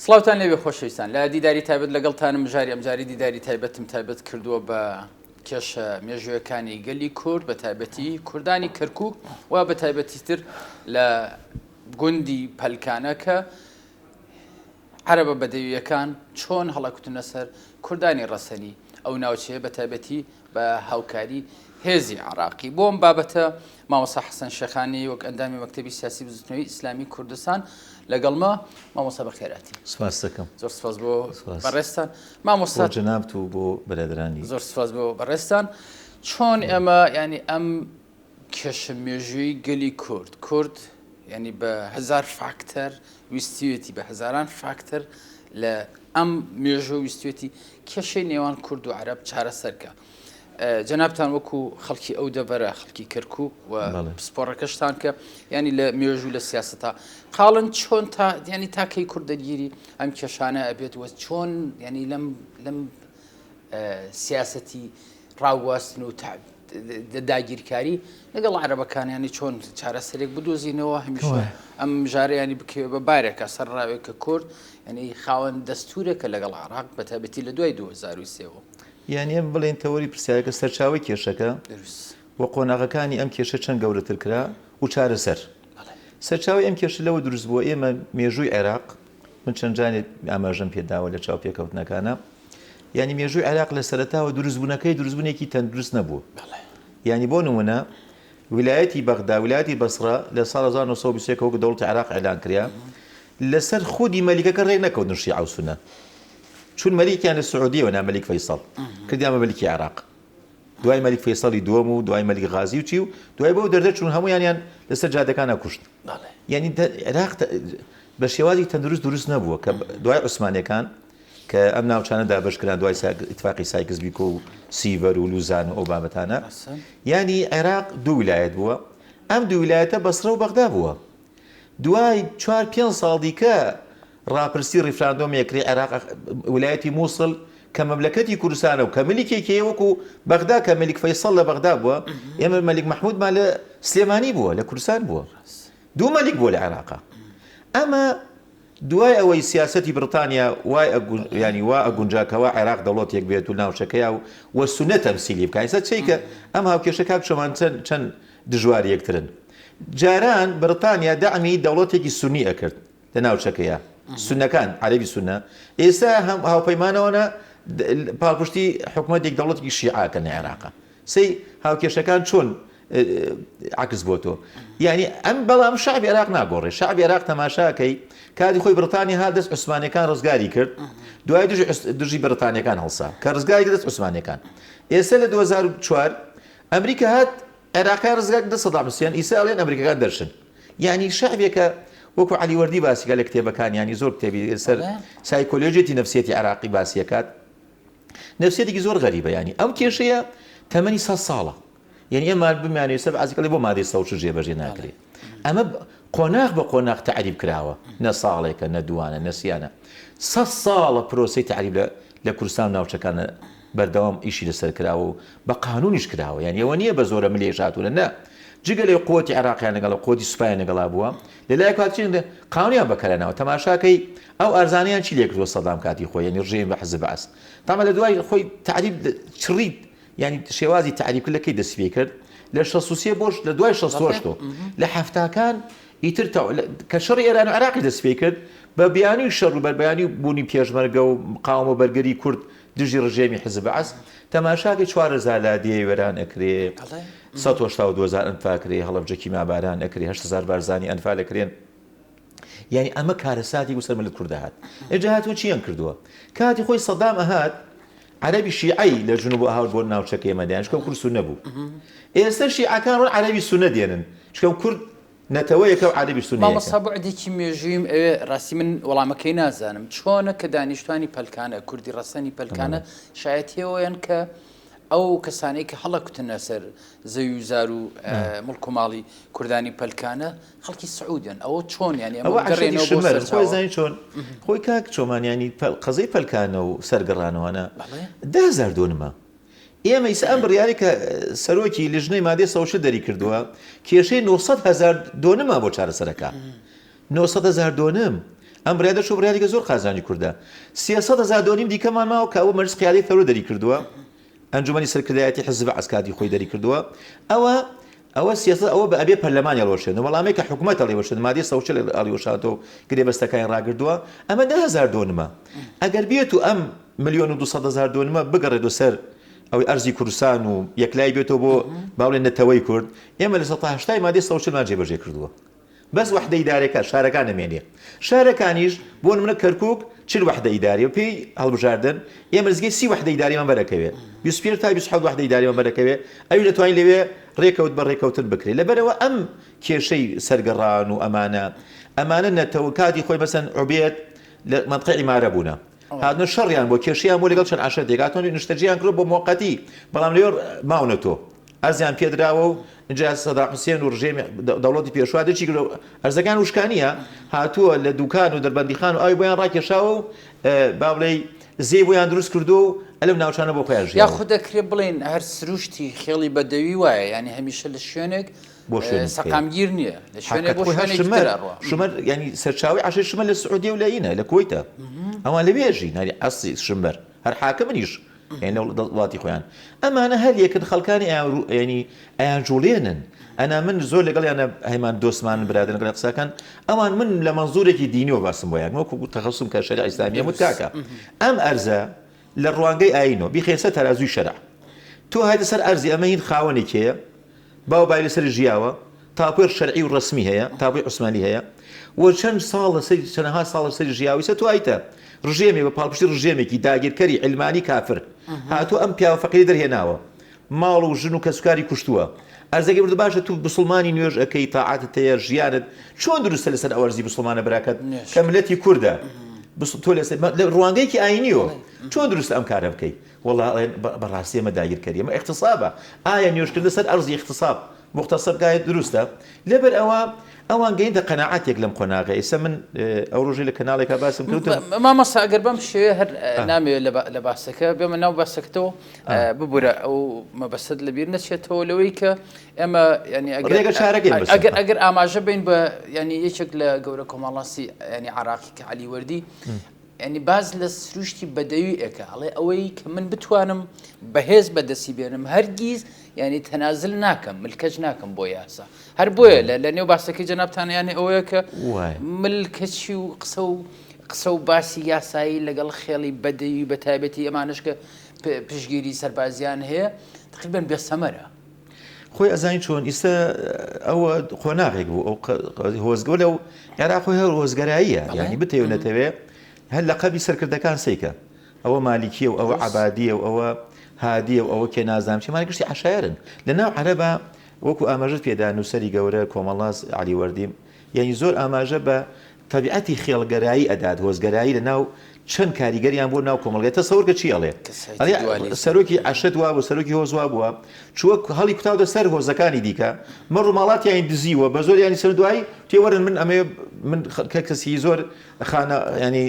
سڵاوتان لێبێ خۆشەویستان لە دیداری تایبەت لەگەڵتانم مژاری ئەمجاری دیداری تایبەتم تایبەت کردووە بە کێشە مێژوویەکانی گەلی کورد بە تایبەتی کوردانی کەرکک و بە تایبەتی تر لە گوندی پەلکانە کە عەرەبە بەدەوییەکان چۆن هەڵەکوتنە سەر کوردانی ڕەسەنی ئەو ناوچەیە بە تایبەتی بە هاوکاری هێزی عراقی بۆ ئەم بابەتە مامۆستا حەسەن شێخانی وەک ئەندامی مەکتەبی سیاسی بزوتنەوەی ئیسلامی کوردستان لەگەڵمە مامۆستا بەخێراتی سپاس دەکەم زۆر سپاس بۆ بەڕێزتان مامۆستا جەنابت و بۆ برادرانی زۆر سپاس بۆ بەڕێزتان چۆن ئێمە ینی ئەم کێشە مێژووی گەلی کورد کورد ینی بە هەزار فاکتەر ویستویەتی بە هەزاران فاکتەر لە ئەم مێژوو ویستویەتی کێشەی نێوان کورد و عەرەب چارەسەرکە جەنابتان وەکو خەڵکی ئەو دەڤەرە خەڵکی کەرکک و پسپۆڕەکەشتان کە ینی لە مێژوو لە سیاسەتا قاڵن چۆن تا ینی تاکەی کورد دەگیری ئەم کێشانە ئەبێت وە چۆن ینی لەم لەم سیاسەتی ڕاگواستن و داگیرکاری لەگەڵ عەرەبەکان ینی چۆن چارەسەرێک بدۆزینەوە هەمیشە ئەم مژارەیانی بکەوێ بە بارێکە سەر ڕاوێک کە کورد ینی خاوەن دەستورێکە لەگەڵ عراق بە تایبەتی لە دوای 2023ەوە. یانی ئێمە بڵێین تەوەری پرسیارەکە سەرچاوەی کێشەکە و قۆناغەکانی ئەم کێشە چەند گەورەتر کرا و چارەسەر. سەرچاوەی ئەم کێشە لەوە دروست بووە ئێمە مێژووی عێراق من چەند جارێک ئاماژەم پێداوە لە چاوپێکەوتنەکانە یانی مێژووی عێراق لە سەرەتاوە دروستبوونەکەی دروستبوونێکی تەندروست نەبوو یانی بۆ نمونە ویلایەتی بەغدا ویلایەتی بەسڕە لە ساڵ 1921 وەکو دەوڵەتی عێراق ئیعلان کرا لەسەر خودی مەلیکەکە ڕێک نەکەوتن شیعە و سونە چون مەلیکیان لە سعودیەوە نا مەلیک فەیسەڵ کردیان بە مەلیکی عێراق دوای مەلیک فەیسەڵی دووەم و دوای مەلیک غازی و چی و دوای بەو دەردە چون هەمویانیان لەسەر جادەکانە کوشت یعنی عێراق بە شێوازی تەندروست دروست نەبووە کە دوای عوسمانەکان کە ئەم ناوچانە دابەش کران دوای ئیتفاقی سایکس بیکۆ و سیڤەر و لوزان و ئەو بابەتانە یانی عێراق دوو ویلایەت بووە ئەم دوو ویلایەتە بەسرە و بەغدا بووە دوای چوار پێنج ساڵ دیکە ڕاپرسی ڕیفراندۆم یەکری عێراق ویلایەتی مووسڵ کە مەملەکەتی کوردستانە و کە ملیکێکی هەیە وەکو بەغدا کە مەلیک فەیسەڵ لە بەغدا بووە ئێمە مەلیک مەحمودمان لە سلێمانی بووە لە کوردستان بووە دوو مەلیک بووە لە عێراقا ئەمە دوای ئەوەی سیاسەتی بڕتانیا وای یانی وا ئەگونجا کەوا عێراق دەوڵەتێک بێت و ناوچەکەیا و و سوننە تەمسیلی بکا ئیستا چەی کە ئەم هاوکێشە کاک چۆمان چەند چەند دژوار یەکترن جاران بڕتانیا دەعمی دەوڵەتێکی سوننی ئەکرد لە ناوچەکەیا سوننەکان عەرەبی سوننە ئێستا هەم هاوپەیمانەوەنە پاڵپشتی حکومەتێک دەوڵەتێکی شیعە ئەکەن لە عێراقا سەی هاوکێشەکان چۆن عکس بۆ تۆ یعنی ئەم بەڵام شعبی عێراق ناگۆڕێ شعبی عێراق تەماشاکەی کاتی خۆی بڕتانی ها دەست عوسمانەکان ڕزگاری کرد دوای دژی دژی بڕتانیەکان هەڵسا کە ڕزگاری دەست عوسمانەکان ئێستا لە 2004 ئەمریکا هات عێراقیان ڕزگار کرد سەدام حوسێن ئیسا ئەڵێن ئەمریکەکان دەرشن یعنی شعبێکە وەکو علی وەردی باسیکە لە کتێبەکان ینی زۆر کتێبی سەر سایکۆلۆژیەتی نفسیەتی عراقی باسیەکات نەفسیەتێکی زۆر غەریبە یانی ئەم کێشەیە تەمەنی سە ساڵە یعنی ئێمە بمانێ سەر عزیکەڵی بۆ مادەی سەوچ جێبەجێ ناکرێت ئەمە قۆناغ بە قۆناغ تعریب کراوە نە ساڵێکە نە دوانە نەسیانە سە ساڵە پرۆسی تعریب لە کوردستان ناوچەکانە بەردەوام ئیشی لەسەر کراوە و بە قانونیش کراوە یان ئەوە نییە بە زۆرە ملێش هاتوونە نە جگە لە قوتی عێراقیان لەگەڵ قوتی سوپایان لەگەڵا بووە لە لایەک هاتچین قانونیان بەکارهێناوە تەماشاکەی ئەو ئارزانەیان چی لێکردوە سەدام کاتی خۆی یانی ڕژێمی بە حزب بەعس تاما لە دوای خۆی تەعریب چڕی یانی شێوازی تەعریب کرد لە کەی دەستی پێ کرد لە 63 بۆش لە دوای 68 لە حەفتاکان ئیتر کە شەڕی ئێران و عێراقی دەست پێ کرد بە بیانوی شەڕ و بەربیانی بوونی پێشمەرگە و مقاومە بەرگری کورد دژی ڕژێمی حزب بەعس تەماشاکەی 4000 لادێ وێران ئەکرێ 1970 ئەنفا کرێ هەڵەبجە کیماباران ئەکرێ 8000 بارزانی ئەنفال ئەکرێن یانی ئەمە کارەساتێک بوو سەر ملت کورد هات ئێجا هاتووە چیان کردووە کاتی خۆی سەدام ئەهات عەرەبی شیعەی لە جنوب ئەهات بۆ ناوچەکە ئێمە دایان چکە کورد سونە بوو ئێستا شیعەکان ڕۆن عەرەبی سونە دێنن چکە کورد نەتەوەیەکە و عەرەبی سونەیەکە. مامۆستا بوعدێکی مێژوویم ئەوێ ڕاستی من وەڵامەکەی نازانم چۆنە کە دانیشتوانی پەلکانە کوردی ڕەسەنی پەلکانە شایەتیەوەیان کە ئەو کەسانەی کە هەڵەکوتنە سەر زەوی و زار و مڵک و ماڵی کوردانی پەلکانە خەڵکی سعودیەن ئەوە چۆن یانی ئەمە ئەوە عەشیرەتی بگەڕێنەوە بۆ شمەر خۆی سەرچاوە زانی چۆن خۆی کاک چۆمان یانی پەل قەزەی پەلکانە و سەرگەڕانەوانە بەڵێ 10000 دۆنمە ئێمە ئیستا ئەم بڕیارەی کە سەرۆکی لژنەی مادەی 140 دەری کردووە کێشەی 900 هەزار دۆنمە بۆ چارەسەرەکە 900 هەزار دۆنم. ئەم بڕیارە دەرچوو بڕیارێکە زۆر قازانجی کوردە. 300 هەزار دۆنیم دیکەمان ماوە کە ئەوە مەجلس قیادەی ثەورە دەری کردووە. ئەنجومەنی سەرکردایەتی حزب بەعس کاتی خۆی دەری کردووە. ئەوە ئەوە سیاسەت ئەوە بە ئەبێ پەرلەمانی هەڵوەشێنەوە بەڵام ئەمەی کە حکومەت هەڵیوەشێنێت مادەی 140 هەڵیوەشاندەوە و گرێبەستەکانی ڕاگردووە ئەمە 10,000 دۆنمە ئەگەر بێت و ئەم ملیۆن و 200 هەزار دۆنمە بگەڕێتەوە سەر ئەوەی ئەرزی کوردستان و یەکلای بێتەوە بۆ با بڵێن نەتەوەی کورد ئێمە لە 180 مادەی 140 مان جێبەجێ کردووە بەس وەحدە ئیدارەکە شارەکان نەمێنێ شارەکانیش بۆ نمونە کەرکوک 40 وەحدە ئیداری و پێی هەڵبژاردن ئێمە نزیکەی 30 وەحدە ئیداریمان بەرەکەوێ 25 تا 27 وەحدە ئیداریمان بەرەکەوێ ئەوی دەتوانین لەوێ ڕێکەوت بە ڕێکەوتن بکرێت لەبەرەوە ئەم کێشەی سەرگەڕان و ئەمانە ئەمانە نەتەوە کاتی خۆی مەسەن عوبێت لە مەنتقەی عیمارە بوونە هاتنە شەڕیان بۆ کێشیان بۆ لەگەڵ چەند عەشرەتێک هاتوون نیشتەجێیان کردووە بۆ مۆقەتی بەڵام لەوێ ماونەتەوە ئەرزیان پێدراوە و ئینجا سەدام حوسێن و ڕژێمی دەوڵەتی پێشوا دەچی کردو ئەرزەکان وشکانیە هاتووە لە دوکان و دەربەندیخان و ئاوی بۆیان ڕاکێشاوە و با بڵێی زێی بۆیان دروست کردووە و ئەلەو ناوچانە بۆ خۆیان ژیاون. یاخود دەکرێت بڵێین هەر سروشتی خێڵی بەدەوی وایە یانی هەمیشە لە شوێنێک بۆ شوێنی تر. سەقامگیر نییە لە شوێنێک بۆ حەقت خۆی هەر شوێنێکی شمەر تر ئەڕوا. شمەر یانی سەرچاوەی عەشەی شمەر لە سعودیە و لە ئینە لە کوەیتە ئەوان لەوێ ئەژین هەری ئەسڵی شمەر هەر حاکمنیش یانی لە وڵاتی خۆیان ئەمانە هەر یەکن خەڵکانی ئەیان یانی ئەیان جوڵێنن ئەنا من زۆر لەگەڵیانە هەیمان دۆستمان برادەرن لەگەڵ قسەکەن ئەوان من لە مەنزورێکی دینیەوە باسم بۆیان وەکو تەخەسوم کە شەریعە ئیسلامیە وت کاکە ئەم ئەرزە لە ڕوانگەی ئایینەوە بیخەیە سەر تەرازووی شەرع تۆ هاتە سەر ئەرزی ئەمە هین خاوەنێکی هەیە باو بای لەسەر ژیاوە تاپۆی شەرعی و ڕەسمی هەیە تاپۆی عوسمانی هەیە و چەند ساڵ لەسەر چەنەها ساڵ لەسەر ژیاوە ئیستا تۆ ئایتە ڕژێمێ بە پاڵپشتی ڕژێمێکی داگیرکەری عیلمانی کافر هاتووە ئەم پیاوە فەقیرەی دەرهێناوە ماڵ و ژن و کەسوکاری کوشتووە ئەرزەکەی بردووە باشە تو بسڵمانی نوێژ ئەکەی تاعاتت هەیە ژیانت چۆن دروستە لەسەر ئەو ئەرزی بسڵمانە براکەت کە ملەتی کوردە تۆ لەسەر لە ڕوانگەیەکی ئاینیەوە چۆن دروستە ئەم کارە بکەی وەڵا ئەڵێن بەڕاستی ئەمە داگیرکەری ئەمە اغتصابە ئایا نوێژکردن سەر ئەرزی اغتصاب مغتصب گایە دروستە لەبەر ئەوە ئەوان گەیندە قەناعەتێک لەم قۆناغە ئێستا من ئەو ڕۆژەی لە کەناڵێکا باسم کرد وتم. مامۆستا ئەگەر بەم شێوەیە هەر نامەوێت لە باسەکە بێمە ناو باسەکەتەوە ببورە ئەو مەبەستت لەبیر نەچێتەوە لەوەی کە ئێمە ینی ڕێگە چارەکەی بەسەر. ئەگەر ئەگەر ئاماژە بین بە ینی یەکێک لە گەورە کۆمەڵناسی ینی عراقی کە عەلی وەردی یانی باس لە سروشتی بەدەوی ئەکا ئەڵێ ئەوەی کە من بتوانم بەهێز بەدەستی بێنم هەرگیز یانی تەنازل ناکەم ملکەچ ناکەم بۆ یاسا هەر بۆیە لە لە نێو باسەکەی جەنابتان یانی ئەوەیە کە ملکەچی و قسە و قسە و باسی یاسایی لەگەڵ خێڵی بەدەوی بە تایبەتی ئەمانش کە پشگیری سەربازیان هەیە تقریبا بێسەمەرە. خۆی ئەزانی چۆن ئیستا ئەوە قۆناغێک بوو ئەو هۆزگە لەو عێراق خۆی هەر هۆزگەراییە یانی بتەوێ نەتەوێ هەر لە قەبی سەرکردەکان سەیکە ئەوە مالیکیە و ئەوە عەبادیە و ئەوە هادیە و ئەوە کێ نازانم چی مانە گشتی عەشایەرن لە ناو عەرەبا وەکو ئاماژەت پێدا نووسەری گەورە کۆمەڵناس عەلی وەردی یانی زۆر ئاماژە بە تەبیعەتی خێڵگەرایی ئەدات، هۆزگەرایی لە ناو چەند کاریگەریان بۆ ناو کۆمەڵگای تەسەور کە چی ئەڵێ؟ ئەڵێ سەرۆکی عەشرەت وابوو سەرۆکی هۆز وابووە چووە هەڵی کوتاوتە سەر هۆزەکانی دیکە مەڕ و ماڵاتیانی دزیوە بە زۆر یانی سەر دوایی تێ وەرن من ئەمەوێ من کە کەسی زۆر خانە ینی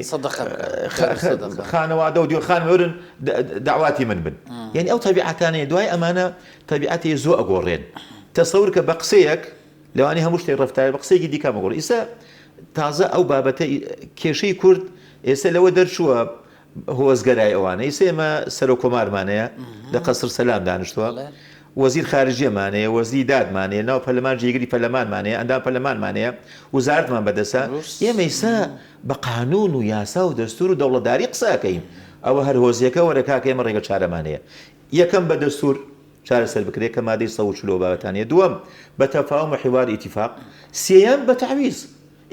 خانەوادە و دیوەخان وەرن داواتی من بن یعنی ئەو تەبیعەتانەیە دوای ئەمانە تەبیعەتی زۆ ئەگۆڕێن تەسەور کە بە قسەیەک لەوانەیە هەموو شتێک ڕەفتارە بە قسەیەکی دیکە بگۆڕێ ئیستا تازە ئەو بابەتە کێشەی کورد ئێستا لەوە دەرچووە هۆزگەرای ئەوانە ئیستا ئێمە سەرۆک کۆمارمانەیە لە قەسر سەلام دانیشتووە وەزیر خارجیەمانەیە وەزیری دادمانەیە ناو پەرلەمان جێگری پەرلەمانمانەیە ئەندام پەرلەمانمانەیە وزارەتمان بەدەستە ئێمە ئیستا بە قانون و یاسا و دەستور و دەوڵەتداری قسە ئەکەین ئەوە هەر هۆزێکە وەرە کاکە ئێمە ڕێگە چارەمان هەیە یەکەم بە دەستور چارەسەر بکرێت کە مادەی 140 ئەو بابەتانەیە، دووەم بە تەفاوم و حیوار ئیتیفاق، سێیەم بە تەعویز.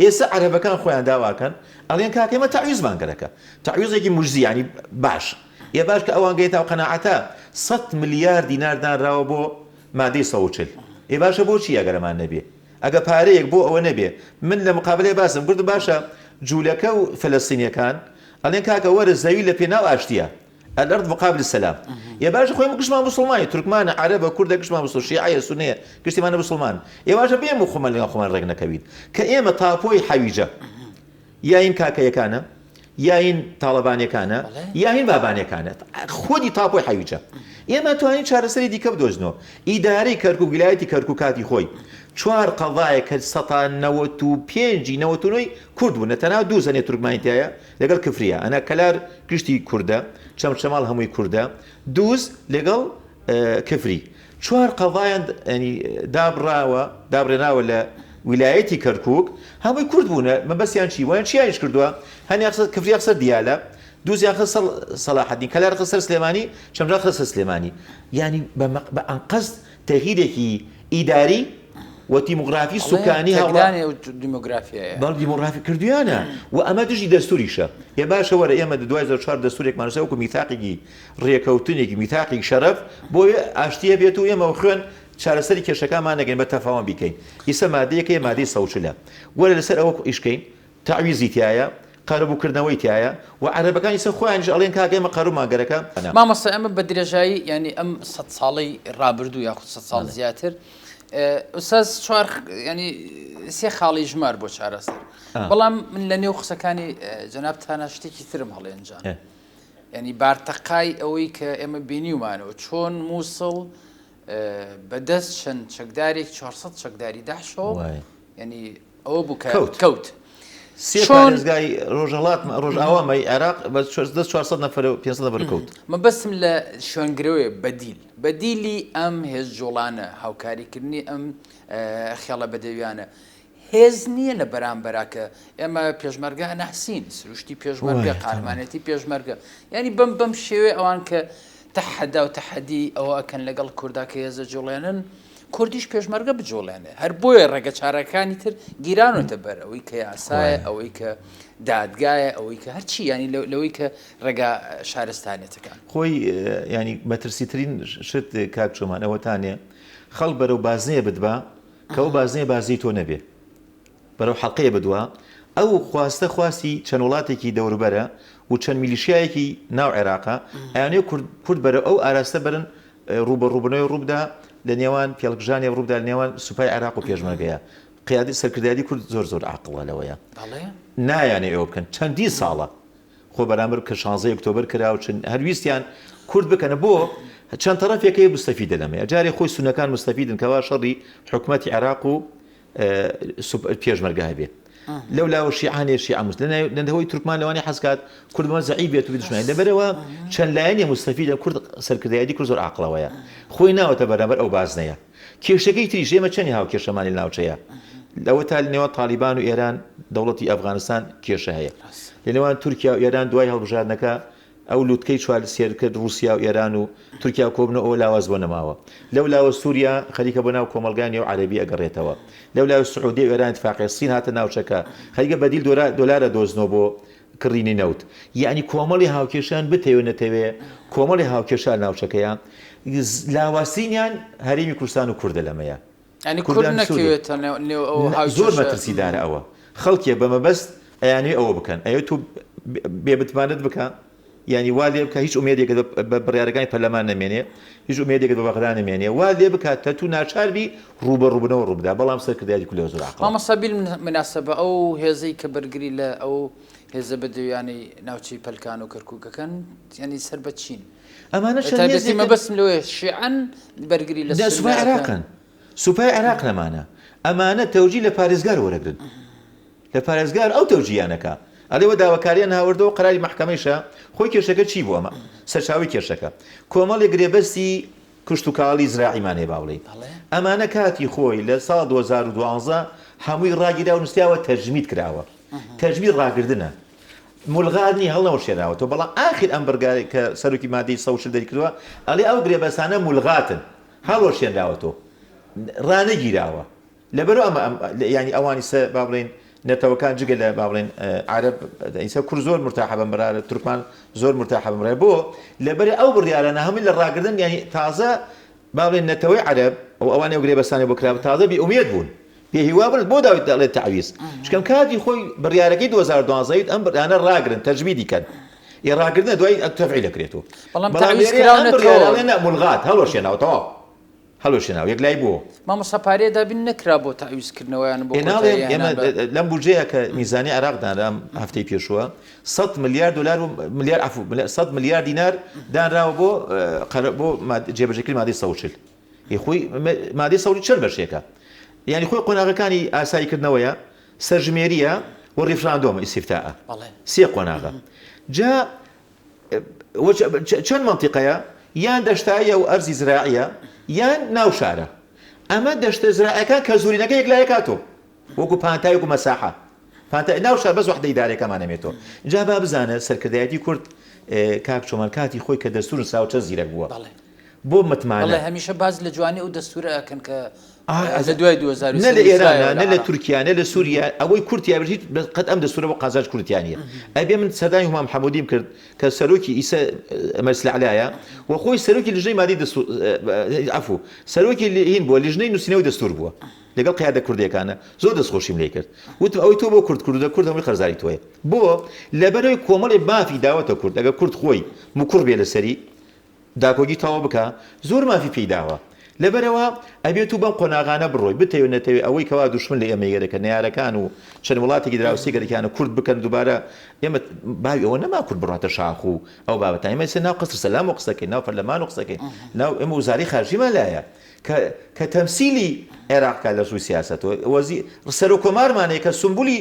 ئێستا عەرەبەکان خۆیان داواکەن ئەڵێن کاکە ئێمە تەعویزمان گەرەکە، تەعویزێکی موجزی یانی باش. ئێ باش کە ئەوان گەیتە ئەو قەناعەتە سەت ملیار دینار دانراوە بۆ مادەی 140 ئێ باشە بۆچی ئەگەر ئەمان نەبێ؟ ئەگە پارەیەک بۆ ئەوە نەبێ من لە مقابلەی باسم کردم باشە جولەکە و فەلەستینیەکان ئەڵێن کاکە وەرە زەوی لە پێناو ئاشتیە الارض مقابل السلام ئێ باشە خۆی گشتمان موسڵمانی تورکمانە عەرەبە کوردە گشتمان موسڵ شیعەیە سونەیە گشتیمانە موسڵمان ئێ باشە بێم و خۆمان لەگەڵ خۆمان ڕێک نەکەوین کە ئێمە تاپۆی حەویجە یاین کاکەیەکانە یاین تاڵەبانیەکانە یاین بابانیەکانە خودی تاپۆی حەویجە ئێمە توانین چارەسەری دیکە بدۆزنەوە ئیدارەی کەرکوک ویلایەتی کەرکوک کاتی خۆی. چوار قەزایەک کە سەتا 95 ی 99 ی کورد بوونە تەنها دوو زەنێ تورکمانی تیایە لەگەڵ کفریە ئەنا کەلار گشتی کوردە چەمچەماڵ هەمووی کوردە دووز لەگەڵ کفری چوار قەزایان ینی دابڕاوە دابڕێناوە لە ویلایەتی کەرکوک هەمووی کورد بوونە مەبەستیان چی وایان چیانیش کردووە هەنیان خستە کفریان خستە دیالە دووزیان خستە سەڵاحەدین کەلار خستە سەر سلێمانی چەمچەماڵ خستە سەر سلێمانی یانی بە ئەنقەست تەغیرێکی ئیداری و دیموگرافی سوکانی هەوڵە تێکدانی ئەو دیموگرافیایە. بەڵێ دیموگرافی کردویانە و ئەمە دژی دەستوریشە. ئێ باشە وەرە ئێمە دوای 2004 دەستورێکمان نووسی وەکو میثاقێکی ڕێکەوتنێکی میثاقی شەرەف بۆ ئاشتیە بێت و ئێمە و خوێن چارەسەری کێشەکانمان نەگەین بە تەفاوەم بیکەین. ئیسە مادەیەک هەیە مادەی 140 ە. وەرە لەسەر ئەوە ئیش کەین. تەعویزی تیایە، قەرەبوو کردنەوەی تیایە و عەرەبەکان ئیسە خۆیانیش ئەڵێن کاکە ئێمە قەرەبوومان گەرەکە. مامۆستا ئێمە بە درێژایی یانی ئەم سەد ساڵەی ڕابردوو یاخود سەد ساڵ زیاتر ئوستاز چوار ینی سێ خاڵی ژمار بۆ چارەسەر بەڵام من لە نێو قسەکانی جەنابتانە شتێکی ترم هەڵێنجان ینی بارتەقای ئەوەی کە ئێمە بینیومانەوە چۆن مووسڵ بەدەست چەند چەکدارێک 400 چەکداری داعشەوە ینی ئەوە بوو کە کەوت. کەوت. سێ چۆن پارێزگای ڕۆژهەڵات ڕۆژئاوامەی عێراق بە دەست 400 نەفەر و 500 نەفەر کەوت. مەبەستم لە شوێنگرەوەیە بەدیل. بەدیلی ئەم هێز جوڵانە، هاوکاریکردنی ئەم خێڵە بەدەویانە هێز نییە لە بەرامبەرا کە ئێمە پێشمەرگە ئەناسین، سروشتی پێشمەرگە، وایە تەبعەن. قارەمانێتی پێشمەرگە. یانی بەم بەم شێوەیە ئەوان کە تەحەدا و تەحەدی ئەوە ئەکەن لەگەڵ کوردا کە هێزە جوڵێنن، کوردیش پێشمەرگە بجوڵێنێ هەر بۆیە ڕێگە چارەکانی تر گیرانۆتە بەر ئەوەی کە یاسایە ئەوەی کە دادگایە ئەوەی کە هەرچی ینی لەوەی کە ڕێگا شارستانێتەکان. خۆی ینی مەترسیترین شت کاک چۆمان ئەوەتانێ خەڵک بەرەو بازنەیە بتبا کە ئەو بازنەیە بازنەی تۆ نەبێ بەرەو حەڵقەیە بدوا ئەو خواستە خواستی چەند وڵاتێکی دەوروبەرە و چەند میلیشیایەکی ناو عێراقە ئەیانەوێ کورد کورد بەرەو ئەو ئاراستە بەرن ڕووبەڕووبوونەوەی ڕووبدا لە نێوان پێڵکژانێک ڕووبدا لە نێوان سوپای عێراق و پێشمەرگەیە. قیادی سەرکردایەتی کورد زۆر زۆر عاقڵە لەوەیە. نایانەوێ ئەوە بکەن. چەندین ساڵە خۆ بەرامبەر کە شانزەی ئۆکتۆبەر کرا و چەند هەر ویستیان کورد بکەنە بۆ چەند تەڕەفێک هەیە مستەفیدە لەمەیە. جارێ خۆی سوننەکان مستەفیدن کەوا شەڕی حکومەتی عێراق و پێشمەرگە هەبێ لەو لاوە شیعانێ شیعە مس لەنەوەی تورکمان لەوانی حەزکات کورد بەمە زەعیف بێت و دشمنی لەبەرەوە چەند لایەنێ مستەفیدە کورد سەرکردایەتی کورد زۆر عاقڵەوەیە خۆی ناوەتە بەرامبەر ئەو بازنەیە کێشەکەی تریش ئێمە چەندی هاوکێشەمانی لە ناوچەیە لەوە تا لە نێوان تالیبان و ئێران دەوڵەتی ئەفغانستان کێشە هەیە لە نێوان تورکیا و ئێران دوای هەڵبژاردنەکە ئەو لوتکەی چوارسێر کرد ڕوسیا و ئێران و تورکیا کۆبنەوە ئەوە لاواز بۆ نەماوە لەو لاوە سوریا خەریکە بۆ ناو کۆمەڵگای نێو عەرەبی ئەگەڕێتەوە لەو لاوە سعودیە و ئێران اتفاقیە سین هاتە ناوچەکە خەریکە بەدیل دۆلار ئەدۆزنەوە بۆ کڕینی نەوت یەعنی کۆمەڵی هاوکێشان بتەوێ نەتەوێ کۆمەڵی هاوکێشە ناوچەکەیە لاوازترینیان هەرێمی کوردستان و کوردە لەمەیە یانی کورد کوردان سوورین. نەکەوێتە نێو ئەو زۆر هاوکێشە. مەترسیدارە ئەوە خەڵکێ بە مەبەست ئەیانەوێ ئەوە بکەن ئەیەوێ تۆ بێ متمانەت بکا یانی وا لێ بکا هیچ ئومێدێکت بە بڕیارەکانی پەرلەمان نەمێنێ هیچ ئومێدێکت بە بەغدا نەمێنێ وا لێ بکا کە تو ناچار بی ڕووبەڕووبنەوە ڕووبدا بەڵام سەرکردایەتی کورد لەوە زۆر عاقڵە. مامۆستا بیلمناسەبە ئەو هێزەی کە بەرگری لە ئەو هێزە بەدەویانەی ناوچەی پەلکان و کەرکوک ئەکەن یانی سەر بە چین؟ ئەمانە چەند تایبەتی هێزێکن مەبەستم لەوەیە شیعەن بەرگری لە نە سوننە سوپای ئەکەن؟ عێراقن سوپای عێراق نەمانە ئەمانە تەوجی لە پارێزگار وەرەگرن لە پارێزگار ئەو تەوجیانەکە ئەڵێ وە داواکاریان هاوردەوە قەراری مەحکەمەیشە خۆی کێشەکە چی بوو ئەمە سەرچاوەی کێشەکە کۆمەڵی گرێبەستی کشتوکاڵی زراعیمان هەیە با بڵێین ئەمانە کاتی خۆی لە ساڵ 2012 هەمووی ڕاگیرا و نووسراوە تەجمید کراوە تەجمید ڕاگردنە مولغات نیە هەڵنەوەشێنراوەتەوە بەڵام ئاخر ئەم بڕگارەی کە سەرۆکی مادەی 140 دەریکردووە ئەڵێ ئەو گرێبەستانە مولغاتن هەڵوەشێنراوەتەوە ڕانەگیراوە لەبەرو ئەمە ئەم یانی ئەوانی سە با بڵێین نەتەوەکان جگە لە با بڵێن عەرەب ئیسە کورد زۆر مرتاحە بەم بڕیارە تورکمان زۆر مرتاحە بەم بڕیارە بۆ لەبەر ئەو بڕیارانە هەمووی لە ڕاگردن یانی تازە با بڵێن نەتەوەی عەرەب ئەو ئەوانەی ئەو گرێبەستانەی بۆ کرا تازە بێ ئومێد بوون بێ هیوا بوون بۆ داویت دەڵێت تەعویز چکەم کاتی خۆی بڕیارەکەی 2012 ویت ئەم بڕیانە ڕاگرن تەجمیدی کەن ئی ڕاگردنە دوای تەفعیل دەکرێتەوە بەڵام بەڵام تەعویز لێرەیە ئەم بڕیارە کراونەتەوە ئەڵێ نا مولغات هەڵوەشێناوە تەواو هەڵوەشێناوە یەکلایی بووەوە. مامۆستا پارەیە دابین نەکرا بۆ تەعویز کردنەوەیان بۆ ئێ ناڵێم کۆتایی ئێمە هێنان بە. لەم بودجەیە کە میزانی عێراق دانرا ئەم هەفتەی پێشووە سەد ملیار دۆلار و ملیار عەفو سەد ملیار دینار دانراوە بۆ قەرە بۆ جێبەجێکردنی مادەی 140 ئی خۆی مادەی 140 چەند بەشێکە؟ یانی خۆی قۆناغەکانی ئاساییکردنەوەیە، سەرژمێرییە و ڕیفراندۆمە، ئیستیفتائە. سێ قۆناغە. جا چەند مەنتیقەیە، یان دەشتاییە و ئەرزی زراعییە، یان ناو شارە. ئەمە دەشتە زراعیەکان کە زۆرینەکە یەکلایەکاتەوە. وەکو پانتای وەکو مەساحە پانتای ناو شار بەس وەحدە ئیدارەکەمان ئەمێتەوە. جا با بزانە سەرکردایەتی کورد کاک چۆمان کاتی خۆی کە دەستور نوسراوە چەند زیرەک بووە بۆ متمانە. بەڵێ هەمیشە باس لە جوانی ئەو دەستورە ئەکەن کە لە دوای 2003 نە لە ئێرانە نە لە تورکیا نە لە سوریا ئەوەی کورد تیا بژیت قەت ئەم دەستورە بۆ قازانج کورد تیا نییە. ئەبێ من سەردانی هومام حەمودیم کرد کە سەرۆکی ئیسە مەجلس ئەعلایە و خۆی سەرۆکی لژنەی مادەی دەستور عەفو سەرۆکی هین بووە لیژنەی نووسینەوەی دەستور بووە. لەگەڵ قیادە کوردیەکانە زۆر دەستخۆشیم لێ کرد وتم ئەوەی تۆ بۆ کورد کردوتە کورد هەمووی قەرزاری تۆیە بۆ لەبەرەوەی کۆمەڵی مافی داوەتە کورد ئەگەر کورد خۆی مکوڕ بێ لەسەری داکۆکی تەواو بکا زۆر مافی پێی داوە لەبەرەوە ئەبێت و بەم قۆناغانە بڕۆی بتەوێ نەتەوێ ئەوەی کەوا دوشمن لە ئێمە گەرەکە نەیارەکان و چەند وڵاتێکی دراوسێ گەرەکیانە کورد بکەن دووبارە ئێمە باوی ئەوە نەما کورد بڕاتە شاخ و ئەو بابەتە ئێمە ئێستا ناو قەسر سەلام و قسەکەین ناو پەرلەمان و قسەکەین ناو ئێمە وزارەی خارجیمان لایە کە کە تەمسیلی عێراق کا لە ڕووی سیاسەتەوە وەزی سەرۆک کۆمارمان هەیە کە سومبولی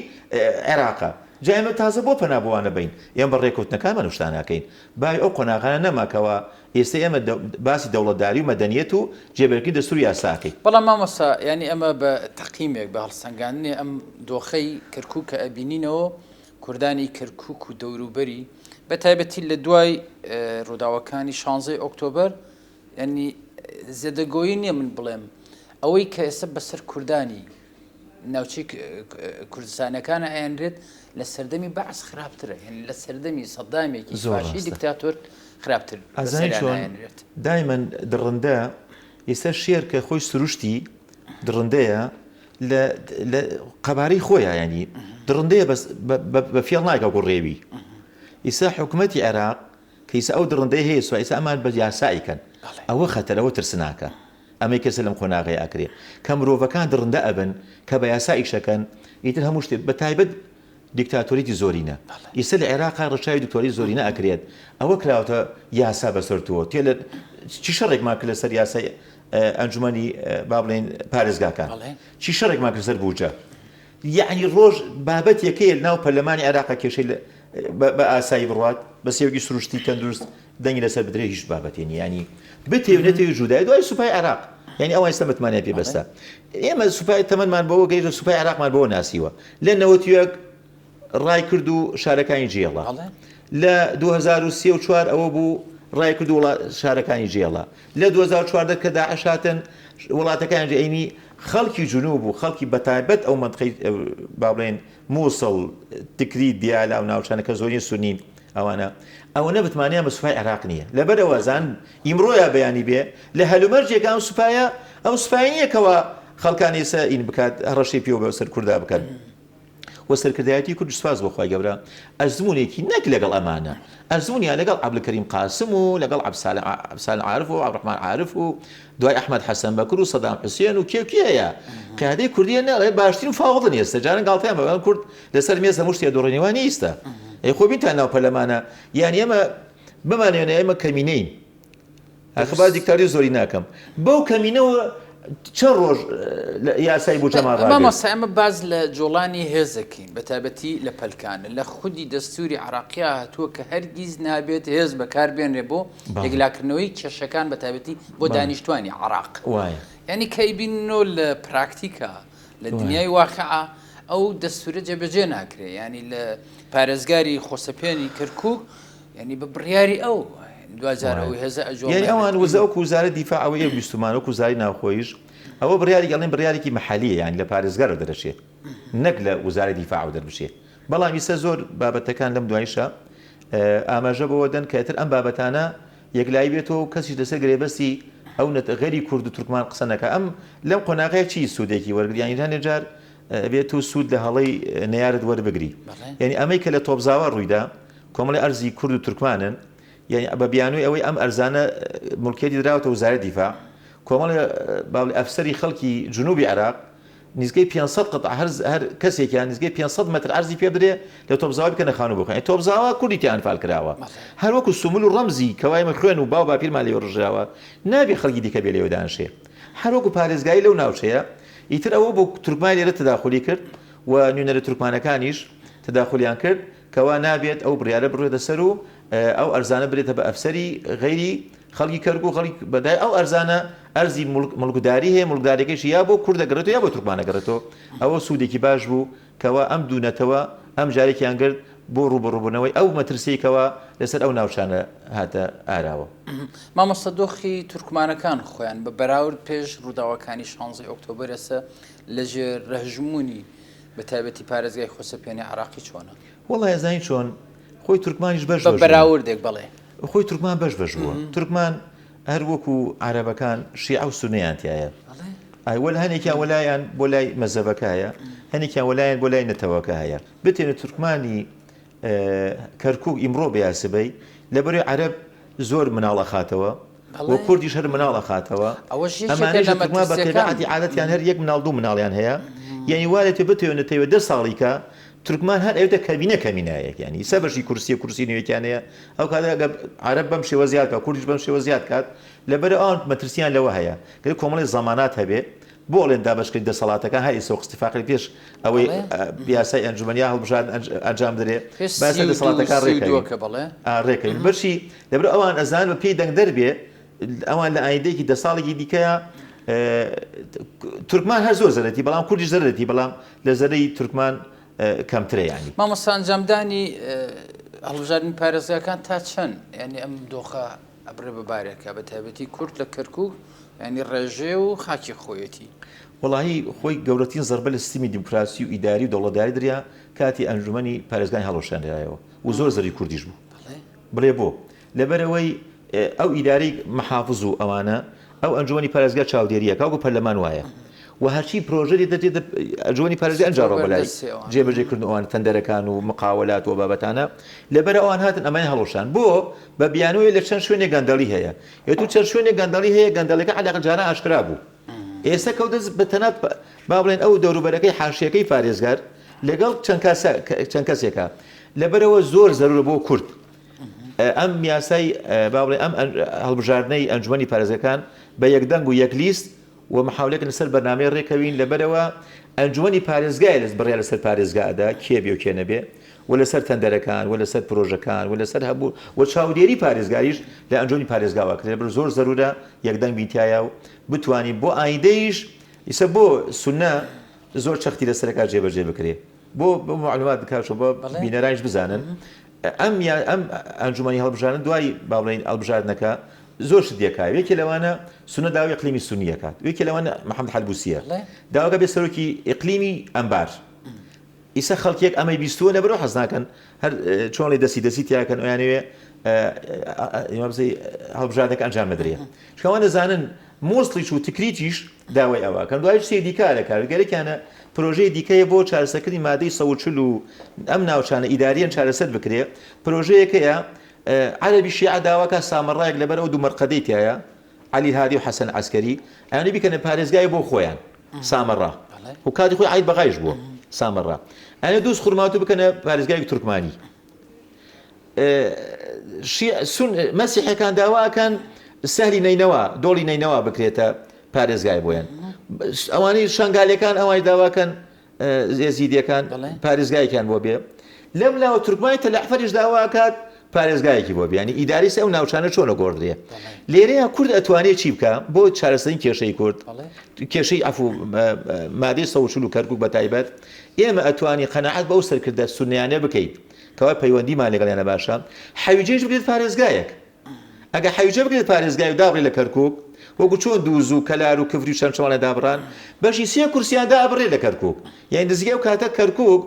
عێراقە جا ئێمە تازە بۆ پەنا بۆ وانە بەین ئێمە بە ڕێکەوتنەکانمان ئەو شتانە ئەکەین باوی ئەو قۆناغانە نەما کەوا ئێستا ئێمە باسی دەوڵەتداری و مەدەنیەت و جێبەجێکردنی دەستور و یاسا ئەکەین. بەڵام مامۆستا یانی ئەمە بە تەقیمێک بە هەڵسەنگاندنێ ئەم دۆخەی کەرکوک کە ئەبینینەوە کوردانی کەرکوک و دەوروبەری بە تایبەتی لە دوای ڕووداوەکانی شانزەی ئۆکتۆبەر یانی زێدەگۆیی نییە من بڵێم ئەوەی کە ئێستا بەسەر کوردانی ناوچەی کوردستانەکانە ئەیانرێت لە سەردەمی بەعس خراپترە یعنی لە سەردەمی سەدامێکی فاشی دیکتاتۆر خراپتر ئەزانی چۆن دایمەن دڕندە ئێستا شێر کە خۆی سروشتی دڕندەیە لە قەبارەی خۆیان ینی دڕندەیە بەس بە فێڵ ناکە گوڕێوی ئیسا حکوومەتی عێراق کە ئیسا ئەو دڕندەی هەیە سوا ئیسا ئەمان بە یاسا ئەیکەن ئەوە خەتەرە ئەوە ترسناکە ئەمەی کەسە لەم قۆناغەیە ئەکرێ کە مرۆڤەکان دڕندە ئەبن کە بە یاسا ئیشەکەن ئیتر هەموو شتێ بە تایبەت دیکتاتۆریتی زۆرینە ئیستا لە عێراقا ڕەچاوی دکتۆری زۆرینە ئەکرێت ئەوە کراوەتە یاسا بەسەر تۆ تێ لە چی شەڕێکمان کرد لەسەر یاسای ئەنجومەنی با بڵێین پارێزگاکان چی شەڕێکمان کرد سەر بوجە یەعنی ڕۆژ بابەتێک هەیە لەناو پەرلەمانی عێراقا کێشەی بە ئاسایی بڕوات بە سێوەکی سروشتی تەندروست دەنگی لەسەر بدرێ هیچ بابەتێ نیە ینی بتێ و نەتێ جودای دوای سوپای عێراق یعنی ئەوان ئێستا متمانەیان پێ بەستە ئێمە سوپای تەمەنمان بەوە گەیشت سوپای عێراقمان بەوە ناسیوە لە 91 ڕای کرد و شارەکانی جێڵا لە 2003 و 4 ئەوە بوو ڕای کرد و شارەکانی جێڵا لە 2014 کە داعش هاتن وڵاتەکان ئەینی خەڵکی جنوب و خەڵکی بەتایبەت ئەو مەنتقەی با بڵێین موسڵ، تکریت، دیالە ئەو ناوچانە کە زۆرین سونین ئەوانە ئەوەنە متمانەیان بە سوپای عێراق نییە لەبەرئەوە زان ئیمڕۆ یا بەیانی بێ لە هەلومەرجێکا ئەم سوپایە ئەو سوپایە نییە کەوا خەڵکانی ئێستا ئین بکات هەڕەشەی پێوە بەسەر کوردا بکەن. و سەرکردایەتی کورد سوپاس بۆ خوای گەورە ئەزموونێکی نەک لەگەڵ ئەمانە ئەزموونیان لەگەڵ عەبدولکەریم قاسم و لەگەڵ عەبدسالم عارف و عەبدولڕەحمان عارف و دوای ئەحمەد حەسەن بەکر و سەدام حوسێن و کێ و کێ هەیە قیادەی کوردیە نەڵێ باشترین فاوضن ئێستا جاران گاڵتەیان بە کورد لەسەر مێز هەموو شتێ دۆڕێنی وانیە ئیستا ئەی خۆ بینتان ناو پەرلەمانە یان ئێمە بمانەوێ ئێمە کەمینەین ئاخ با دیکتاتۆری زۆری ناکەم بەو کەمینەوە چەند ڕۆژ یاسای بودجەمان ڕاگرت. مامۆستا ئێمە باس لە جوڵانی هێزەکەین بە تایبەتی لە پەلکان لە خودی دەستوری عراقیا هاتووە کە هەرگیز نابێت هێز بەکار بێنرێ بۆ یەکلاکردنەوەی کێشەکان بە تایبەتی بۆ دانیشتوانی عراق وایە یعنی کە ئەیبیننەوە لە پراکتیکا لە دنیای واقعا ئەو دەستورە جێبەجێ ناکرێ ینی لە پارێزگاری خۆسەپێنی کەرکک یعنی بە بڕیاری ئەو دواجار ئەو هێزە ئەجۆ یعنی ئەوان وزە وەکو وزارەت دیفاع ئەوە ئێ ویستمان وەکو وزاری ناوخۆیش ئەوە بڕیارێک ئەڵێن بڕیارێکی محەلیە یعنی لە پارێزگارەوە دەرەچێ نەک لە وزارەی دیفاعەوە دەربچێ بەڵام ئیسە زۆر بابەتەکان لەم دوایشە ئاماژە بەوە دەن کە ئیتر ئەم بابەتانە یەکلایی بێتەوە و کەسیش لەسەر گرێبەستی ئەو نەت غەری کورد و تورکمان قسە نەکا ئەم لەم قۆناغەیە چی سوودێکی وەرگرت یانی هەنێ جار ئەبێت تۆ سوود لە هەڵەی نەیارت وەربگری یعنی ئەمەی کە لە تۆپزاوا ڕوویدا کۆمەڵی ئەرزی کورد و تورکمانن یعنی بە بیانووی ئەوەی ئەم ئەرزانە ملکیەتی دراوەتە وزارەتی دیفاع کۆمەڵی باڵی ئەفسەری خەڵکی جنوبی عێراق نزیکەی 500 قطع هەر هەر کەسێکیان نزیکەی 500 متر عەرزی پێ بدرێ لە تۆپزاوا بکەنە خانوو بۆ خۆیان تۆپزاوا کوردی تیا ئەنفال کراوە هەر وەکو سومل و ڕەمزی کەوا ئێمە خوێن و باو باپیرمان لێوە ڕژراوە نابێ خەڵکی دیکە بێ لێوە دانشێ هەر وەکو پارێزگاری لەو ناوچەیە. ئیتر ئەوە بوو تورکمان لێرە تەداخولی کرد و نوێنەرە تورکمانەکانیش تەداخولیان کرد کەوا نابێت ئەو بڕیارە بڕێتە سەر و ئەو ئەرزانە برێتە بە ئەفسەری غەیری خەڵکی کەرکوک خەڵکی بەدای ئەو ئەرزانە ئەرزی موڵکداری هەیە موڵکداریەکەیشی یا بۆ کورد دەگەڕێتەوە یا بۆ تورکمان دەگەڕێتەوە ئەوە سوودێکی باش بوو کەوا ئەم دوو نەتەوە ئەم جارێکیان گرت بۆ ڕووبەڕووبوونەوەی ئەو مەترسیەی کەوا لەسەر ئەو ناوچانە هاتە ئاراوە. مامۆستا دۆخی تورکمانەکان خۆیان بە بەراورد پێش ڕووداوەکانی شانزەی ئۆکتۆبەر ئێستا لەژێر رهژموونی بە تایبەتی پارێزگای خۆسەپێنی عراقی چۆنە؟ وەڵا ئەزانی چۆن خۆی تورکمانیش بەش بە بەراوردێک بەڵێ. خۆی تورکمان بەش بەش بووە تورکمان هەر وەکو عەرەبەکان شیعە و سوننەیان تیایە ئای وەل هەنێکیان وەلایان بۆ لای مەزەبەکە هەیە هەنێکیان وەلایان بۆ لای نەتەوەکە هەیە بتێنە تورکمانی کەرکک ئیمڕۆ بە یاسبەی لەبەرەی عەرەب زۆر مناڵ ئەخاتەوە و کوردیش هەر مناڵ ئەخاتەوە ئەمانەیش تورکمان بە تەبیعەتی عادەتیان هەر یەک مناڵ دوو مناڵیان هەیە یعنی وا لێتێ بتەوێ نەتەوێ دە ساڵی کە تورکمان هەر ئەوێتە کەمینە کەمینایەک یعنی سە بەشی کورسیە کورسی نوێکیان هەیە ئەو کاتە ئەگەر عەرەب بەم شێوە زیاد کات کوردیش بەم شێوە زیاد کات لەبەر ئەوان مەترسیان لەوە هەیە گەر کۆمەڵی زەمانات هەبێ بۆ ئەڵێن دابەشکردنی دەسەڵاتەکان هەر ئێستا وەک ئیتفاقی پێش ئەوەی یاسای ئەنجومەن یا هەڵبژاردن ئەنجام بدرێ باسە دەسەڵاتەکان ڕێکەوین ڕێکەوین بەشی لەبەر ئەوان ئەزان بە پێی دەنگدەر بێ ئەوان لە ئایندەیەکی دە ساڵێکی دیکەیە تورکمان هەر زۆر زەرەتی بەڵام کوردیش زەرەتی بەڵام لە زەرەی تورکمان کەمترە یانی. مامۆستا ئەنجامدانی هەڵبژاردنی پارێزگاکان تا چەند یانی ئەم دۆخە ئەبرێ بە بارێکە بە تایبەتی کورد لە کەرکوک یانی ڕێژەیە و خاکی خۆیەتی. وەڵاهی خۆی گەورەترین زەربە لە سیستمی دیموکراسی و ئیداری و دەوڵەتداری دریا کاتی ئەنجومەنی پارێزگانی هەڵوەشێنرایەوە و زۆر زەری کوردیش بوو بڵێ بۆ؟ لەبەرئەوەی ئەو ئیدارەی محافز و ئەوانە ئەو ئەنجومەنی پارێزگا چاودێریە کاکو پەرلەمان وایە و هەرچی پرۆژە دێتە دێتە ئەنجومەنی پارێزگا ئەنجا ڕۆ بەلای جێبەجێکردن ئەوان تەندەرەکان و مقاولات و بابەتانە لەبەر ئەوان هاتن ئەمەیان هەڵوەشان بۆ بە بیانووی لە چەند شوێنێک گەندەڵی هەیە ئێ تو چەند شوێنێک گەندەڵی هەیە گەندەڵەکە عەلاقە جاران ئاشکرا بوو ئێستا کەوتە بە تەنات با بڵێن ئەو دەوروبەرەکەی حاشیەکەی پارێزگار لەگەڵ چەند کەسێکە لەبەرەوە زۆر زەرورە بۆ کورد ئەم یاسای با بڵێ ئەم هەڵبژاردنەی ئەنجومەنی پارێزگەکان بە یەک دەنگ و یەک لیست و محاولەکەن لەسەر بەرنامەی ڕێکەوین لەبەرەوە ئەنجومەنی پارێزگای لەس بڕیار لەسەر پارێزگا ئەدا کێ بێ و کێ نەبێ و لەسەر تەندەرەکان و لەسەر پرۆژەکان و لەسەر هەبوو و چاودێری پارێزگاریش لە ئەنجومەنی پارێزگاوە کرێ لەبەر زۆر زەرورە یەکدەنگ بین تیایا و بتوانین بۆ ئایندەیش ئیسە بۆ سوننە زۆر چەختی لەسەرەکە جێبەجێ بکرێ بۆ بۆ معلومات بکات بۆ بینەرانیش بزانن ئەم یا ئەم ئەنجومەنی هەڵبژاردن دوای با بڵێین هەڵبژاردنەکە زۆر شت دێکا یەکێ لەوانە سونە داوای ئیقلیمی سونی ئەکات یەکێ لەوانە محەمەد حەلبوسیە داواکە بێ سەرۆکی ئیقلیمی ئەنبار ئیسە خەڵکێک ئەمەی بیستووە لەبەرەوە حەز ناکەن هەر چۆن لێ دەستی دەستی تیاکەن ئەویانەوێ هەڵبژاردنەکە ئەنجام بدرێ چکەوان دەزانن موسڵیش و تکریتیش داوای ئەوە ئەکەن. دوایش سەیری دیکە لە کارگەرێکیانە پرۆژەی دیکەیە بۆ چارەسەرکردنی مادەی 140 و ئەم ناوچانە ئیداریەن چارەسەر بکرێ پرۆژەیەکەیە عەرەبی شیعە داواکە سامەڕایەک لەبەر ئەو دوو مەرقەدەی تایە عەلی هادی و حەسەن عەسکەری ئەیانە بیکەنە پارێزگای بۆ خۆیان سامەڕا و کاتی خۆی عید بەغایش بووە سامەڕا ئەیانە دووس خورماتوو بکەنە پارێزگای تورکمانی مەسیحەکان داوا ئەکەن سەهلی نەینەوا دۆڵی نەینەوا بکرێتە پارێزگای بۆیان ئەوانەی شنگالەکان ئەوانی داواکەن ئێزیدیەکان پارێزگایەکیان بۆ بێ لەم لاوە تورکمانی تەلەعفەریش داواکات پارێزگایەکی بۆ بیانی ئیداری ئەو ناوچانە چۆنە گۆڕدرێ لێرەیە کورد ئەتوانێت چی بکە بۆ چارەسەری کێشەی کورد کێشەی عەفو مادەی 140 و کەرکک بە تایبەت ئێمە ئەتوانی قەناعەت بەو سەرکردە سونیانە بکەیت کەوا پەیوەندیمان لەگەڵیانە باشە حەویجەیش بکرێت پارێزگایەک ئەگە حەویجە بکرێت پارێزگای و دابڕێ لە کەرکوک وەکو چۆن دووز و کەلار و کفری و چەمچەماڵیان دابڕان بەشی سێ کورسیان دابڕێ لە کەرکوک یانی نزیکەی ئەو کاتە کەرکوک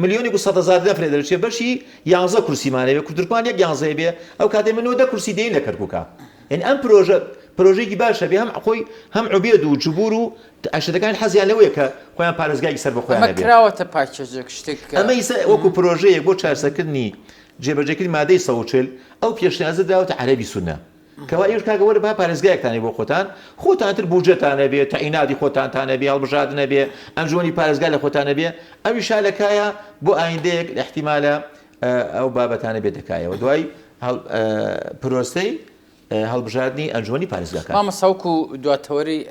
ملیۆنێک و 100 هەزار نەفرێ دەرچێ بەشی یانزە کورسیمان هەبێ تورکمان یەک یانزەی بێ ئەو کاتێ من نۆ دە کورسی دێین لە کەرکوکا یانی ئەم پرۆژە پرۆژەیەکی باشە بێ هەم خۆی هەم عوبێد و جبور و عەشرەتەکان حەزیان لەوەیە کە خۆیان پارێزگایەکی سەربەخۆیان ئەمە هەبێ. کراوەتە پاکێجێک شتێک کە. ئەمە ئیستا وەکو پرۆژەیەک بۆ چارەسەرکردنی جێبەجێکردنی مادەی 140 ئەو پێشنیازە دراوەتە عەرەبی سوننە کەوا ئێوەش کاکە وەرە با پارێزگایەکتان هەیە بۆ خۆتان خۆتان تر بودجەتان هەبێ تەعیناتی خۆتانتان هەبێ هەڵبژاردن هەبێ ئەنجومەنی پارێزگا لە خۆتان هەبێ ئەویشا لە کایە بۆ ئایندەیەک ئیحتیمالە ئەو بابەتانە بێتە کایەوە دوای پرۆسەی هەڵبژاردنی ئەنجومەنی پارێزگاکان. مامۆستا وەکو دوا تەوەرەی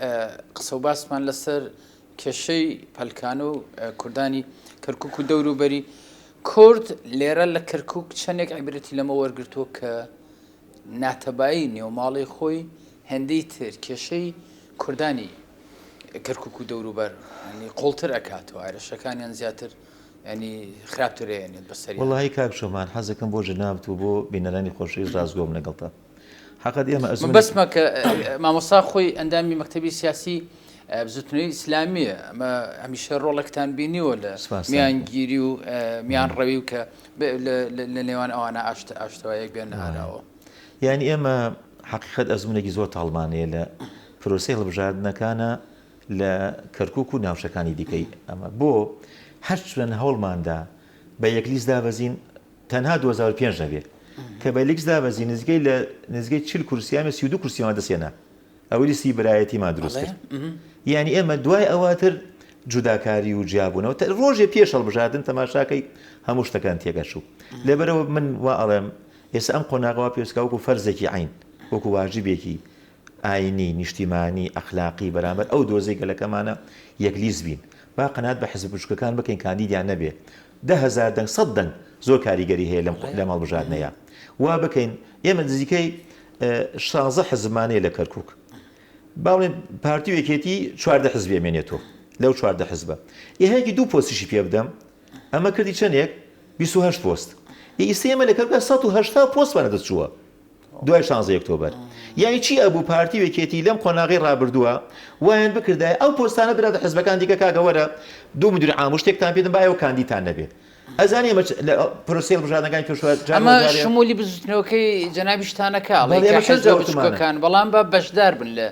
قسە و باسمان لەسەر کێشەی پەلکانە و کوردانی کەرکوک و دەوروبەری کورد لێرە لە کەرکوک چەندێک عیبرەتی لەمە وەرگرتووە کە ناتەبایی نێوماڵی خۆی هێندەی تر کێشەی کوردانی کەرکوک و دەوروبەر ینی قوڵتر ئەکاتەوە ئارەشەکانیان زیاتر ینی خراپتر ئەیەنێت بەسەریان. وەڵاهی کاک چۆمان حەزەکەم بۆ جەنابت و بۆ بینەرانی خۆشەویست ڕاستگۆم لەگەڵتا حەقت ئێمە ئەزموونێکی. مەبەستمە کە مامۆستا خۆی ئەندامی مەکتەبی سیاسی بزوتنەوەی ئیسلامیە ئەمە هەمیشە ڕۆڵێکتان بینیوە لە میانگیری و میانڕەوی و کە لە نێوان ئەوانە ئاشتەوایەک بێنە ئاراوە. یانی ئێمە حەقیقەت ئەزموونێکی زۆر تاڵمان هەیە لە پرۆسەی هەڵبژاردنەکانە لە کەرکوک و ناوچەکانی دیکەی ئەمە بۆ هەرچەند هەوڵماندا بە یەک لیست دابەزین تەنها 2005 نەبێت کە بە لیست دابەزین نزیکەی لە نزیکەی 40 کورسیان و 32 کورسیمان دەستێنا ئەوەی لیستی برایەتیمان دروست کرد یعنی ئێمە دوای ئەوەتر جوداکاری و جیابوونەوە ڕۆژێ پێش هەڵبژاردن تەماشاکەی هەموو شتەکان تێگەچوو لەبەرەوە من وا ئەڵێم ئێستا ئەم قۆناغەوە پێویستکە وەکو فەرزێکی عین وەکو واجبێکی ئاینی، نیشتیمانی، ئەخلاقی بەرامبەر ئەو دۆزەی گەلەکەمانە یەک لیست بین. با قەناعەت بە حزبە بچوکەکان بکەین کاندیدیان نەبێ. 10,000 دەنگ سەد دەنگ زۆر کاریگەری هەیە لەم لەم هەڵبژاردنەیا. وا بکەین ئێمە نزیکەی 16 حزبمان هەیە لە کەرکوک. با بڵێین پارتی و یەکێتی 14 حزبی ئەمێنێتەوە لەو 14 حزبە. ئێ هەیەکی دوو پۆستیشی پێ بدەم ئەمە کردی چەندێک؟ 28 پۆست. ئێ ئیستا ئێمە لە کەرکوکا 180 پۆستمان لەدەست چووە. دوای شانزەی ئۆکتۆبەر یانی چی ئەبوو پارتی و یەکێتی لەم قۆناغەی ڕابردووە وایان بکردایە ئەو پۆستانە بداتە حزبەکان دیکە کاکە وەرە دوو مدیر عام و شتێکتان پێدەم با ئێوە کاندیدتان نەبێ ئەزانی ئێمە لە پرۆسەی هەڵبژاردنەکانی پێشوە جار ئەمە جارێ شمولی بزوتنەوەکەی جەنابیشتانەکە ئەڵێ بەڵێ کە ئێمە چەند حزبە جار وتومانە بچوکەکان بەڵام با بەشدار بن لە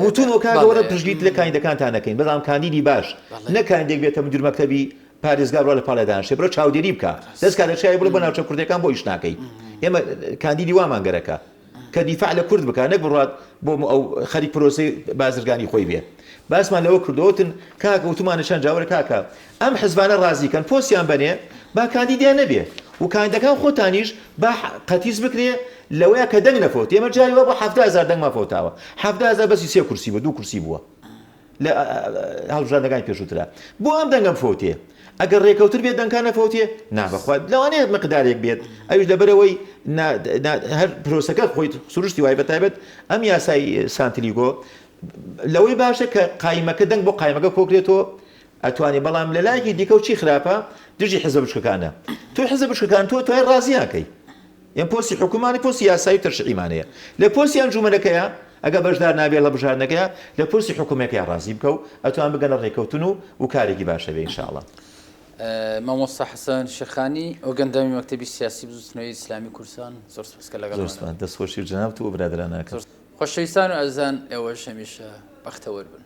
وتومەوە کاکە وەرە بەڵێ پشتگیریت لە کاندیدەکانتان نەکەین بەڵام کاندیدی باش بەڵێ نەک کاندیدێک بێتە مدیر مەکتەبی پارێزگار بڕا لە پاڵیا دانیشێ بڕۆ چاودێری بکە دەست کا لە چاوی بڵێ بۆ ناوچە کوردیەکان بۆ ئیش ناکەی ئێمە کاندیدی وامان گەرەکە کە دیفاع لە کورد بکا نەک بڕات بۆ ئەو خەریک پرۆسەی بازرگانی خۆی بێ باسمان لەوە کردوتن کاکە وتمانە چەند جاوەرە کاکە ئەم حزبانە ڕازی کەن پۆستیان بەنێ با کاندیدیان نەبێ و کاندەکان خۆتانیش با قەتیس بکرێ لەوەیە کە دەنگ نەفەوت ئێمە جاری وا بۆ 7000 دەنگمان فەوتاوە 7000 بەسی سێ کورسی بوو دوو کورسی بووە لە هەڵبژاردنەکانی پێشووترا بۆ ئەم دەنگە بفەوتێ ئەگەر ڕێکەوتر بێت دەنگکان نەفەوتێ نا بەخوا لەوانەیە مقدارێک بێت ئەویش لەبەرەوەی هەر پرۆسەکە خۆی سروشتی وای بەتایبەت ئەم یاسای سانتلیگۆ لەوەی باشە کە قایمەکە دەنگ بۆ قایمەکە کۆکرێتەوە ئەتوانێ بەڵام لە لایەکی دیکە و چی خراپە دژی حزب بچکەکانە تۆ حزب بچکەکان تۆ توای ڕازیانکەی ئێم پۆستی حکومانی پۆستی یاسایی و تەشریعیمان هەیە لە پۆستی ئەنجومەنەکەیە ئەگەر بەشدار نابێت لە هەڵبژاردنەکەیا لە پۆستی حکومەکەیا ڕازی بکە و ئەتوان بگەنە ڕێکەوتن و و کارێکی باش هەبێ ان شاء اللە. مامۆستا حەسەن شێخانی وەک ئەندامی مەکتەبی سیاسی بزوتنەوەی ئیسلامی کوردستان زۆر سوپاس کە لەگەڵمان زۆر سوپاس دەست خۆشی جەنابت و برادەران ئەکەم. خۆشەویستان و ئازیزان ئێوەش هەمیشە بەختەوەر بن.